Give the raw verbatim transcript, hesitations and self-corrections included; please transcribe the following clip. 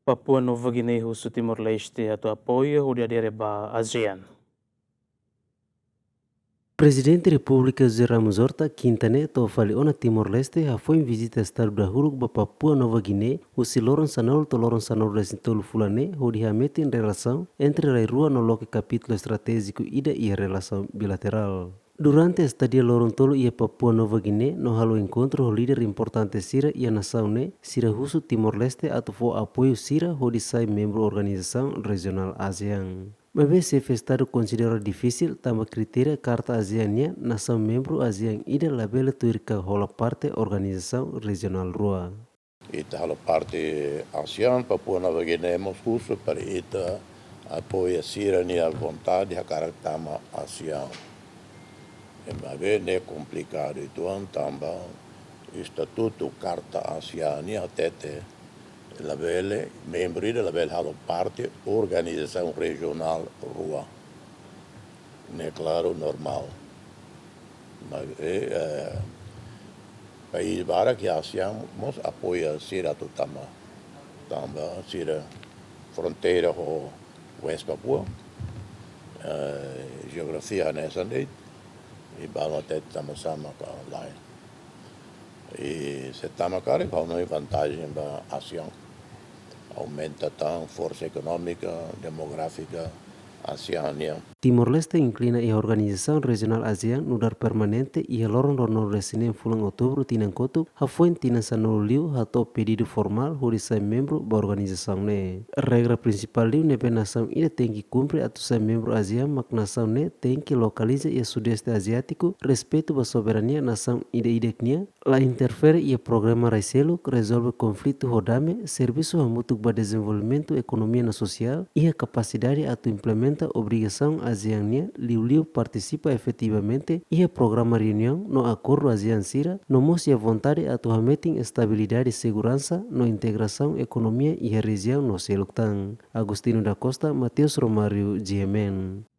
Papua Nova Guiné husu Timor-Leste atu apoiu hodi adere ba ASEAN. Prezidente Repúblika José Ramos Horta, Kinta ne'e, to'o fali ona Timor-Leste, hafoin vizita estadu dahuluk ba Papua Nova Guiné, husi loron sanulu to'o loron sanulu-resin-tolu fulan ne'e, hodi hametin relasaun entre rai rua no loke kapítulu estratéjiku ida iha relasaun bilaterál. Durante estadia loron tolu iha Papua Nova Guiné, no halo enkontru ho líder importante sira iha nasaun ne'e, sira husu Timor-Leste atu fó apoiu sira hodi sai membru organizasaun rejionál ASEAN. Maibé xefe estadu konsidera difisil tanba kritéria Karta ASEAN nian, nasaun membru ASEAN ida labele tuir ka hola parte organizasaun rejionál rua. Ita halo parte ASEAN, Papua Nova Guiné mós husu para ita apoia sira-nia vontade hakarak tama ASEAN. Maibé ne'e komplikadu uitoan tanba estatutu Karta ASEAN nian hatete labele, membru ida labele halo parte organizasaun rejionál rua. Ne'e klaru, normál. Maibé, eh, país barak iha ASEAN mós apoia sira atu tama. Tanba sira fronteira ho West Papua, eh, jeografia hanesan de'it, i balu hatete tama sama ka lae. I se tama karik, ha'u hanoin vantajen ba ASEAN. Aumenta tan forsa ekonómika, demográfika ASEAN nian. Timor-Leste inklina iha organizasaun rejionál ASEAN nu'udar permanente iha loron ruanulu-resin-neen fulan Outubru tinan kotuk, hafoin tinan sanulu liu hato'o pedidu formál hodi sai membru ba organizasaun ne'e. Regra prinsipál liu ne'ebé nasaun ida tenke kumpre atu sai membru ASEAN mak nasaun ne'e tenke lokaliza iha Sudeste Aziátiku, respeitu ba soberania nasaun ida-idak nian, la interfere iha programa rai seluk, rezolve konflitu ho dame, servisu hamutuk ba dezenvolvimentu ekonomia no sosiál, iha kapasidade atu implementa obrigasaun ASEAN nian, liuliu partisipa efetivamente iha programa reuniaun no akordu ASEAN sira, no mós iha vontade atu hametin estabilidade, seguransa no integrasaun ekonomia iha rejiaun no seluk tan. Agostinho da Costa, Mateus Romário, GMN.